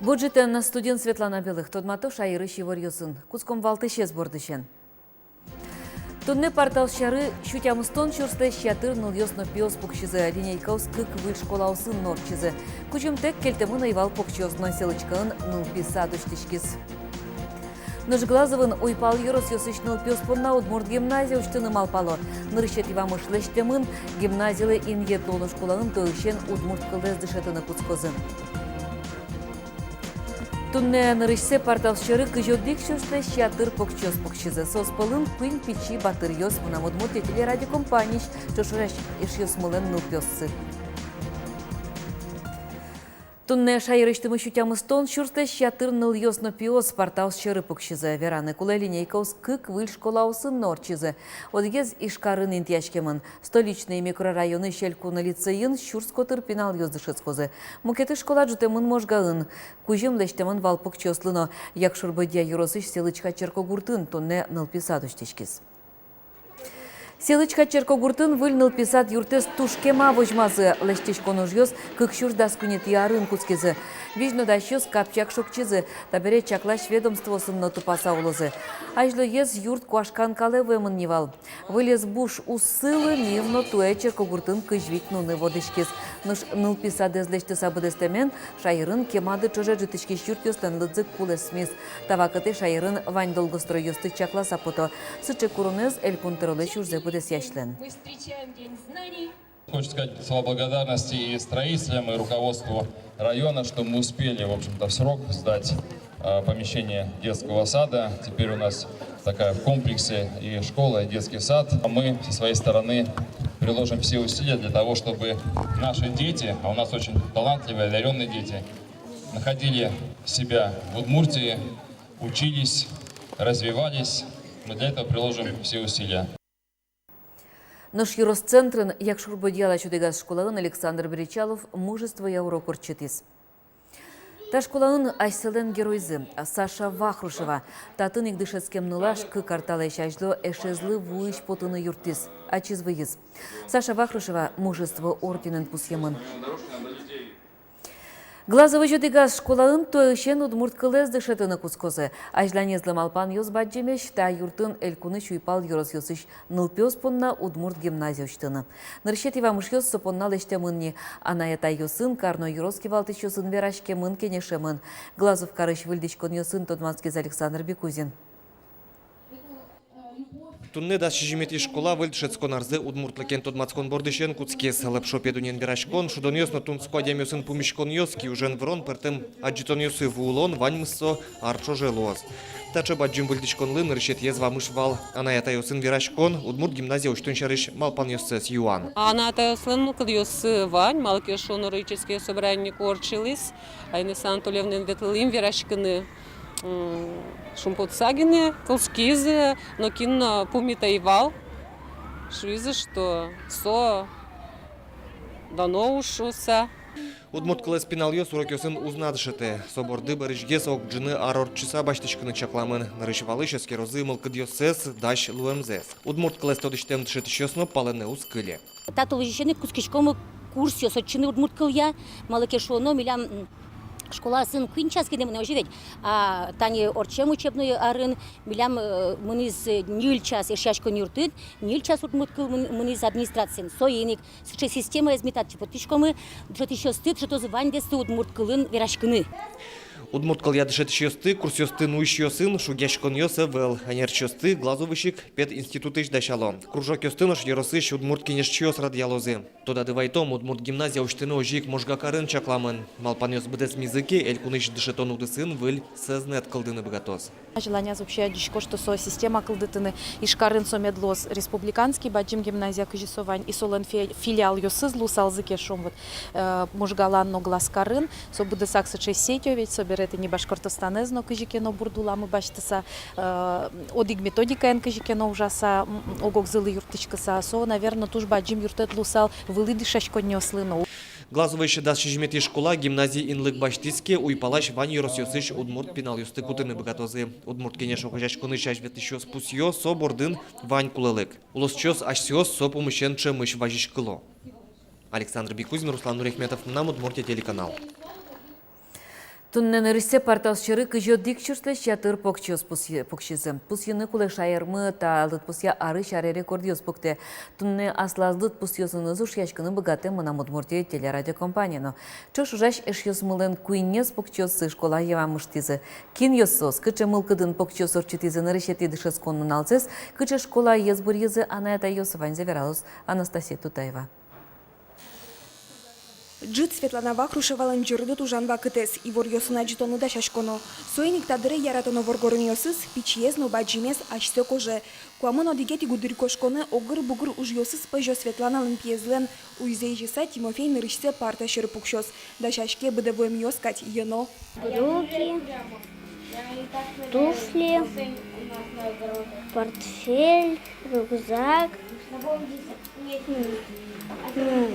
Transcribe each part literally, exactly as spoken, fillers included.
Бур ӝытэн! Студиын Светлана Белых. Тодмато шаерысь иворъёсын. Кутском валтӥсез бордысен. Туннэ портал сьӧры сю тямыстон сюрслэсь ятыр нылъёс но пиос пуксизы. Линейкаос кык выль школаосын но ортчизы. Кузьымтэк кельтэмын ӧй вал покчиос но. Селычкоын нылпи сад усьтӥськиз. Нош Глазовын уйпал ёросъёсысь нылпиос понна удмурт гимназия усьтыны малпало. Нырысетӥ вамыш лэсьтэмын. Гимназилы инъет луоно. Школаын туэысен удмурт кылэз дышетыны кутскозы. Туннэ нырысьсэ портал сьӧры кызь одӥг сюрслэсь ятыр покчиос пуксизы. Соос пӧлын куинь пичи батыръёс, «Мынам Удмуртие» телерадиокомпаниысь ӵош ужась эшъёсмылэн нылпиоссы. Туннэ шаерысьтымы сю тямыстон сюрслэсь ятыр нылъёс но пиос портал сьӧры пуксизы. Вераны кулэ, линейкаос кык выль школаосын но ортчизы. Одӥгез Ижкарын интыяськемын. Столичный микрорайонысь элькун лицейын сюрс котыр пиналъёс дышетскозы. Мукетыз школа ӝутэмын Можгаын. Кузьым лэсьтэмын вал покчиослы но. Якшур-Бӧдья ёросысь Селычка черкогуртын туннэ нылпи сад усьтӥськиз. Селычка черкогуртын выль нылпи сад юртэз туж кема возьмазы. Лэсьтӥськон ужъёс кык сюрс дас куинетӥ арын кутскизы. Визьнодасьёс капчак шокчизы. Табере чаклась ведомствоосын но тупаса улозы. Азьлоез юрт куашкан калэ вуэмын ни вал. Вылез буш уз сылы, нимно туэ черкогуртын кызь вить нуны вордӥськиз. Нош нылпи садэз лэсьтыса быдэстэмен, шаерын кема дыр ӵоже ӝутӥськись юртъёслэн лыдзы кулэсмиз. Та вакытэ шаерын вань долгостройёсты чакласа пото. Сыӵе куронэз Элькун тӧролэсь ужзэ быдэсъясьлэн. Хочется сказать слова благодарности и строителям, и руководству района, что мы успели, в общем-то, в срок сдать, э, помещение детского сада. Теперь у нас такая в комплексе и школа, и детский сад. А мы со своей стороны приложим все усилия для того, чтобы наши дети, а у нас очень талантливые, одарённые дети, находили себя в Удмуртии, учились, развивались. Мы для этого приложим все усилия. Нош ёрос центрын Якшур-Бӧдьялась одӥгаз школаын Александр Бречалов мужествоя урок ортчытӥз. Та школаын асьсэлэн геройзы, Саша Вахрушева. Татын ик дышетскем нылаш кык ар талэсь азьло эшезлы вуысь потыны юрттӥз, ачиз выйиз. Саша Вахрушева Мужество орденэн пусъемын. Глазовысь одӥгаз школаын туэысен удмурт кылэз дышетыны кутскозы. Азьланезлы малпанъёс бадӟымесь: та юртын элькунысь уйпал ёросъёсысь нылпиос понна удмурт гимназия усьтыны. Нырысетӥ вамышъёс со понна лэсьтэмын ни. Анай-атайёсын, карно ёрос кивалтӥсьёсын вераськемын, кенешемын. Глазов карысь выльдӥськонъёсын тодматскиз Александр Бекузин. Туннэ дас сизьыметӥ школа выль дышетскон арзэ удмуртлыкен тодматскон бордысен кутскиз. Лопшо Педунен вераськон, шудонъёс но тунсыко адямиосын пумиськонъёс, киужен вырон пӧртэм адӟытонъёсы вуылон — ваньмыз со ар ӵоже луоз. Таӵе бадӟым выльдӥськонлы нырысетӥез вамыш вал анай-атайёсын вераськон, удмурт гимназия усьтон сярысь малпанъёссэс юан. Анай-атайёслэн мылкыдъёссы вань, малы ке шуоно родительское собрание ортчылӥз, Айнес Анатольевнаен ветлылӥм вераськыны. М, шумпотыса гинэ кылзӥзы, но кин но пумит ӧй вал. Шуизы, что со дано уж шуыса. Удмурт кылэз пиналъёс урокъёсын уз на дышетэ. Со борды бӧрысьгес ог ӝыны ар ортчыса басьтӥськыны чакламын. Нырысь-валысь эскерозы мылкыдъёссэс, дась луэмзэс. Удмурт кылэз тодӥсьтэм дышетӥсьёс но палэнэ уз кыльы. Та толэзьысен ик кутскиськомы курсъёс ортчыны удмурт кылъя, малы ке шуоно милям, м, школаосын куинь час гинэ мынэ, озьы ведь. А тани ортчем учебной арын милям, э, мынӥз, э, ньыль час Эшъяськон юртын, ньыль час удмурт кыл мын-, мынӥз администрациын. Соин ик сыӵе системаез ми татчы поттӥськомы, дышетӥсьёсты дышетозы ваньдэсты удмурт кылын вераськыны. Удмурт кылъя дышетӥсьёсты курсъёсты нуисьёсын шугъяськонъёс ӧвӧл. Ӧнерчиосты Глазовысь ик пединститутысь дасяло. Кружокъёсты нош ёросысь удмурт кенешчиос радъялозы. Тодады вайтом, удмурт гимназия усьтыны озьы ик Можга карын чакламын. Малпанъёс быдэсмизы ке, элькунысь дышетон удысын выль сэзнэт кылдыны быгатоз. Азьланяз вообще адӟисько, что со система кылдытыны. Ижкарын со мед луоз республиканский бадӟым гимназия, кызьы со вань, и солэн фи-, филиалъёсыз луысалзы ке, шуом, вот, э, Можгалэн но Глазкарын, со быдэсак сыӵе сеть, о, ведь собере тӥни Башкортостанэз но кызьы ке но бурд уламы басьтыса, э, одӥг методикаен кызьы ке но ужаса, м, м, ог-огзылы юрттӥськыса, со, наверно, туж бадӟым юрттэт луысал вылӥ дышетсконниослы но. Глазовысь дас сизьыметӥ школа гимназия инлык басьтӥз ке, уйпалась вань ёросъёсысь удмурт пиналъёсты кутыны быгатозы. Удмурт Кенеш огазеяськонысь азьветлӥсьёс пусъё: со бордын вань кулэлык. Улосчиос асьсэос со пумысен ӵемысь вазиськыло. Александр Бекузин, Руслан Нурехметов, «Мынам Удмуртие» телеканал. Туннэ нырысьсэ партаос сьӧры кызь одӥг сюрслэсь ятыр покчиос пусъ-, пуксизы. Пусйыны кулэ, шаермы та лыдпусъя арысь аре рекордъёс пуктэ. Туннэ аслаз лыдпусъёсыныз ушъяськыны быгатэ «Мынам Удмуртие» телерадиокомпания но. Ӵош ужась эшъёсмылэн куинез покчиоссы школае вамыштӥзы. Кинъёс соос, кыӵе мылкыдын покчиос ортчытӥзы нырысетӥ дышетскон нуналзэс, кыӵе школаез быръизы анай-атайёс, ваньзэ вералоз Анастасия Тутаева. Ӝыт Светлана Вахрушевалэн ӟырдыт ужан вакытэз, иворъёсын адӟытонлы дасяськоно. Соин ик та дыре яратоно воргоронъёсыз, пичиез но бадӟымез, асьсэ кожазы. Куамын одӥгетӥ гудырикошконэ огыр-бугыр ужъёсыз пӧзё Светланалэн пиезлэн. Уйзэ изьыса, Тимофей нырысьсэ парта сьӧры пуксёз. Дасяське быдэ вуэмъёс кадь, йӧно. Брюки, туфли, портфель, рюкзак, м, м,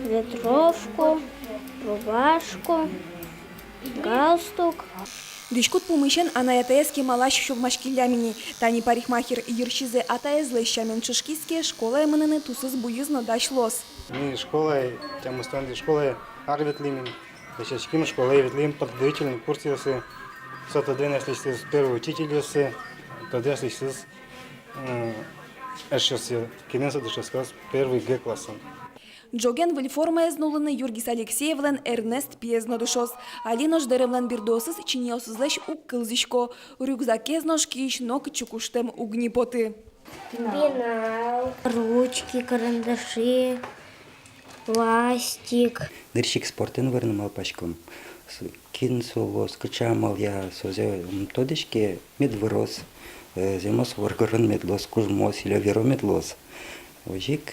ветровку, рубашку, галстук. Дӥськут пумысен анай-атаез кемалась сюлмаськиллям ини. Тани парикмахер йырсизэ атаезлэсь сямен чышкиз ке, школае мыныны тусыз буйыз но дась луоз. Ми школае, тямыстонэтӥ школае ар ветлӥм ини. Дасяським школае, ветлӥм подготовительный курсъёсы. Со тодэ аслэсьтыз первый учительёсыз, тодэ аслэсьтыз, м, эшъёсыз, кинэн со дышетскоз первый Г классын. Ӝоген выль формаез нуллыны Юргис Алексеевлэн Эрнест пиез но дышоз. Али нош дэремлэн бирдыосыз чиньыосызлэсь уг кылзӥсько. Рюкзакез нош киысь нокытчы куштэм уг ни поты. Пенал, ручки, карандаши, ластик. Нырысь ик спортэн вырыны малпаськом. С-, кин со луоз, кыӵе амалъя, созэ ум тодӥське, мед выроз, э, зэмос воргорон мед луоз, кужмоз, или веро мед луоз. Озьы ик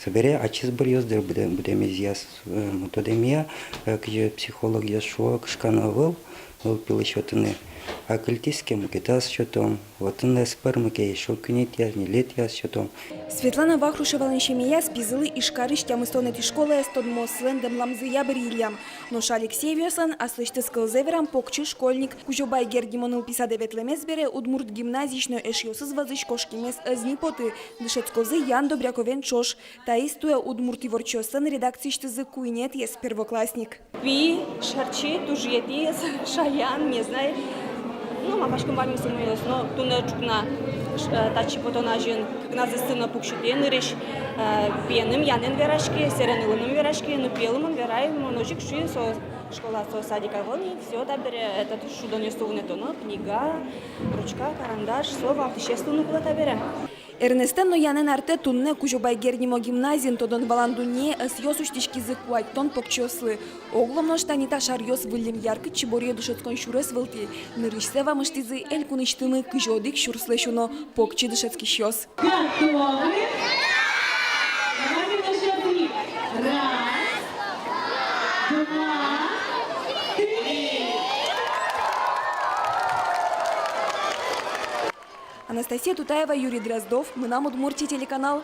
собере ачиз быръёз дыр будэ-, будэмезъя, э, тодэмъя, э, кызьы психологъёс шуо, кышкано ӧвӧл, ӧвӧл пилы сётыны. Акыльтӥз ке, мукетаз сётом. Отын ӧз пӧрмы ке, эшшо куинетӥяз, ньылетӥяз сётом. Светлана Вахрушевалэн семьяяз пизылы Ижкарысь тямыстонэтӥ школаез тодмоослэн дэмламзыя быръиллям. Нош Алексеевъёслэн, аслэсьтыз кылзэ верам, покчи школьник. Кузебай Герд нимо нылпи садэ ветлэмез бере, удмурт гимназиысь но эшъёсыз вӧзысь кошкемез ӧз ни поты. Дышетскозы Ян Добряковен ӵош. Таиз туэ удмурт иворчиослэн редакциысьтызы куинетӥез первоклассник. Пи, шарчи, туж етӥез, шаян, не знаю. Ну, малпаськом, ваньмыз умоесь, но туннэ ӵукна, э, татчы потон азьын кыкназы сцена пуксьытэ нырысь, э, пиеным Янэн вераське, сэрен Илыным вераське, ну, пиелы мон верай, мон озьы ик шуи, со школа, со садик ӧвӧл ни, всё, табере этот шудонъёсты вунэтоно, книга, ручка, карандаш, со валтӥсез луыны кулэ табере. Эрнестэн но Янэн артэ туннэ Кузебай Герд нимо гимназиын тодон-валан дуннее ӧсъёс усьтӥськизы куатьтон покчиослы. Оглом нош тани та шаръёс выллем яркыт чиборе дышетскон сюрес вылтӥ. Нырысьсэ вамыштӥзы элькунысьтымы кызь одӥг сюрслэсь уно покчи дышетскисьёс. Готовы? Давайте на счёт три. Раз, два, три. Анастасия Тутаева, Юрий Дроздов, «Мынам Удмуртие» телеканал.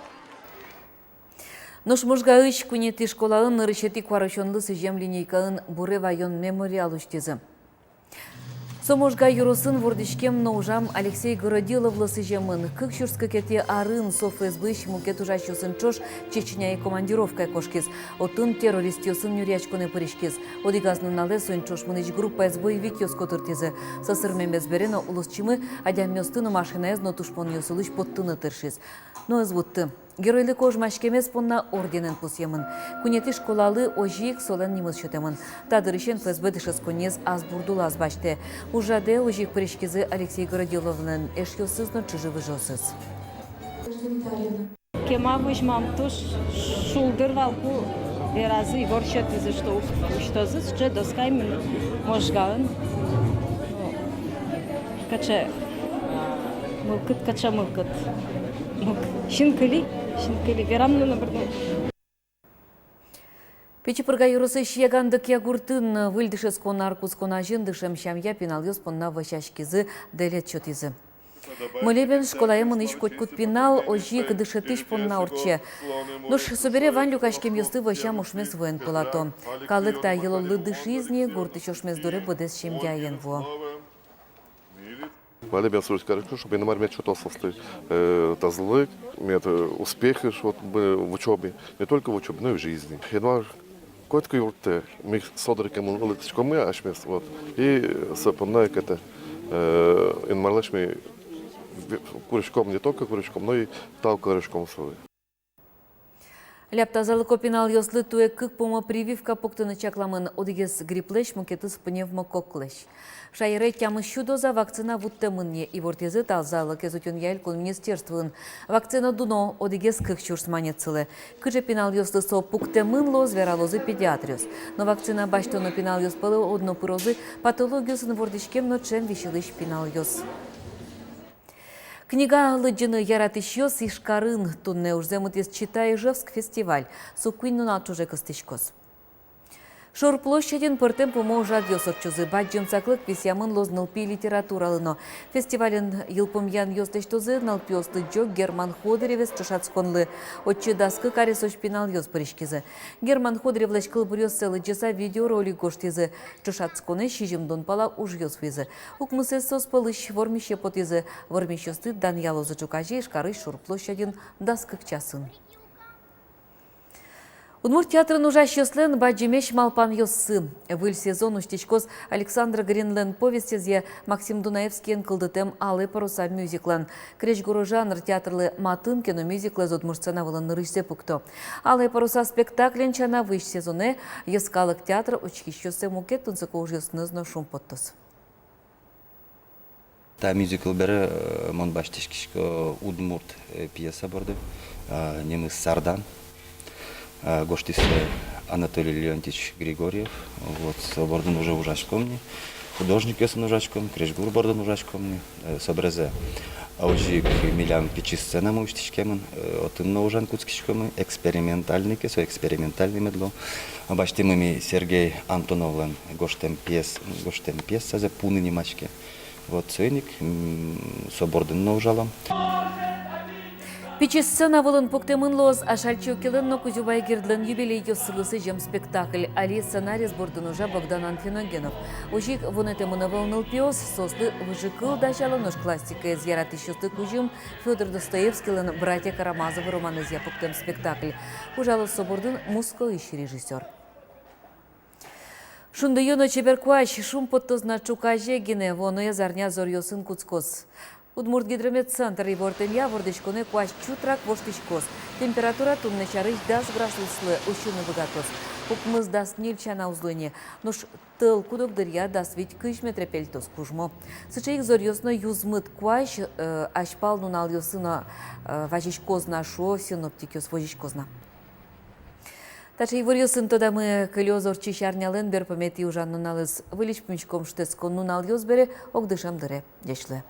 Нош Можгаысь куинетӥ школаын нырысетӥ куарусёнлы сӥзем линейкаын буре ваён мемориал усьтӥзы. Со Можга ёросын вордӥськем но ужам Алексей Городиловлы сӥземын. Кык сюрс кыкетӥ арын со ФСБ-ысь мукет ужасьёсын ӵош Чечняе командировкае кошкиз. Отын террористъёсын нюръяськонэ пыриськиз. Одӥгаз нуналэ соин ӵош мынӥсь группаез боевикъёс котыртӥзы. Сӧсырмемез бере но улосчимы адямиосты но, машинаез но тушмонъёс улысь поттыны тыршиз. Но ӧз вутты. Геройлыко ожмаськемез понна орденэн пусъемын. Куинетӥ школалы озьы ик солэн нимыз сётэмын. Та дырысен ФСБ дышетсконниез ас бурдулаз басьтэ. Ужрадэ озьы ик пыриськизы Алексей Городиловлэн эшъёсыз но чыжы-выжыосыз. Кема возьмам туж шулдыр вал, ку веразы, ивор сётӥзы, что ук усьтозы сыӵе доскаен Можгаын. Кыӵе мылкыд, кыӵе мылкыд. Мылк-, синкыли, синкыли. Верам но номыр но. Пичи Пурга ёросысь Яган Докъя гуртын выль дышетскон ар кутскон азьын дышем сямъя пиналъёс понна вӧсяськизы, дэлет сётӥзы. Молебен школае мынӥсь котькуд пинал озьы ик дышетӥсь понна ортче. Нош собере вань люкаськемъёсты вӧсям ошмес вуэн пылато. Калык та йылоллы дышиз ни, гуртысь ошмес дуре быдэс семьяен вуо. Молебен служить карисько, чтобы Инмар мед сётоз соослы, э, тазалык, мед, э, успехи, чтобы в учёбе, не только в учёбе, но и в жизни. Инмар Котьку юрттэ, ми со доры ке мыным лыктӥськомы асьмеос, вот. И со понна ик это, э, Инмарлэсь ми в-, куриськом, не только куриськом, но и тау кариськом солы. Ляб тазалыко пиналъёслы туэ кык пумо прививка пуктыны чакламын: одӥгез грипплэсь, мукетыз пневмококклэсь. Шаере тямыс сю доза вакцина вуттэмын ни, ивортӥзы тазалыкез утёнъя элькун министерствоын. Вакцина дуно, одӥгез кык сюрс манет сылэ. Кыӵе пиналъёслы со пуктэмын луоз, вералозы педиатръёс. Но вакцина басьтоно пиналъёс пӧлы одно пырозы патологиосын вордӥськем но ӵем висьылӥсь пиналъёс. Книга лыдӟыны яратӥсьёс Ижкарын. Туннэ ужзэ мытӥз «Читай, Ижевск» фестиваль. Со куинь нунал ӵоже кыстӥськоз. Шор площадьын пӧртэм пумо ужрадъёс ортчозы. Бадӟым саклык висъямын луоз нылпи литературалы но. Фестивальын йылпумъянъёс лэсьтозы нылпиослы ӝог Герман Ходыревез ӵошатсконлы. Отчы дас кык аресозь пиналъёс пыриськизы. Герман Ходыревлэсь кылбуръёссэ лыдӟыса видеоролик гожтӥзы. Ӵошатсконэ сизьымдон пала ужъёс вуизы. Укмысэз соос пӧлысь вормисе потӥзы. Вормисьёсты данъялозы ӵуказе Ижкарысь Шор площадьын дас кык часын. Удмурт театрын ужасьёслэн бадӟымесь малпанъёссы. Выль сезон усьтӥськоз Александр Гринлэн повестезъя Максим Дунаевскиен кылдытэм «Алые паруса» мюзиклэн. Крезьгуро жанр театрлы матын ке но, мюзиклэз удмурт сцена вылын нырысьсэ пукто. «Алые паруса» спектаклен сяна, вуись сезонэ Йӧскалык театр учкисьёссэ мукет тунсыко ужъёсыныз но шумпоттоз. Та мюзикл бере, э, мон басьтӥськисько удмурт, э, пьеса борды, э, нимыз «Сардан». Э, гожтӥсьсэ Анатолий Леонтьевич Григорьев. Вот, со бордын уже ужаськом ни. Художникъёсын ужаськом, крезьгур бордын ужаськом ни. Э, собере озьы ик милям пичи сценамы усьтӥськемын, э, отын но ужан кутскиськомы, экспериментальный ке, со экспериментальный мед луоз. А басьтӥмы ми Сергей Антоновлэн гожтэм пьес-, гожтэм пьесазэ, «Пуны» нимаське. Вот, соин ик, м, со бордын но ужалом. Пичи сцена вылын пуктэмын луоз Ашальчи Окилэн но Кузебай Гердлэн юбилейёссылы сӥзем спектакль. Али сценариез бордын ужа Богдан Анфиногенов. Озьы ик вунэтэмын ӧвӧл нылпиос, соослы выжыкыл дасяло, нош классикаез яратӥсьёслы кузьым Фёдор Достоевскийлэн «Братья Карамазовы» романэзъя пуктэм спектакль. Ужалоз со бордын Мускоысь режиссёр. Шундыё но чебер куазь шумпоттоз на ӵуказе гинэ, вуоноез арня зоръёсын кутскоз. Удмурт гидрометцентр ивортэмъя, вордӥськонэ куазь чутрак воштӥськоз. Температура туннэ сярысь дас градуслы усьыны быгатоз. Укмыс-дас ньыль сяна уз луы ни. Нош тӧл куд-ог дыръя дас вить-кызь метре пельтоз кужмо. Сыӵе ик зоръёс но юзмыт куазь, э, азьпал нуналъёсы но, э, вазиськоз на, шуо синоптикъёс, возиськоз на. Таӵе иворъёсын тодамы кылёз ортчись арнялэн берпуметӥ ужан нуналыз. Выльысь пумиськом шутэтскон нуналъёс бере, огдышем дыре. Ӟеч луэ.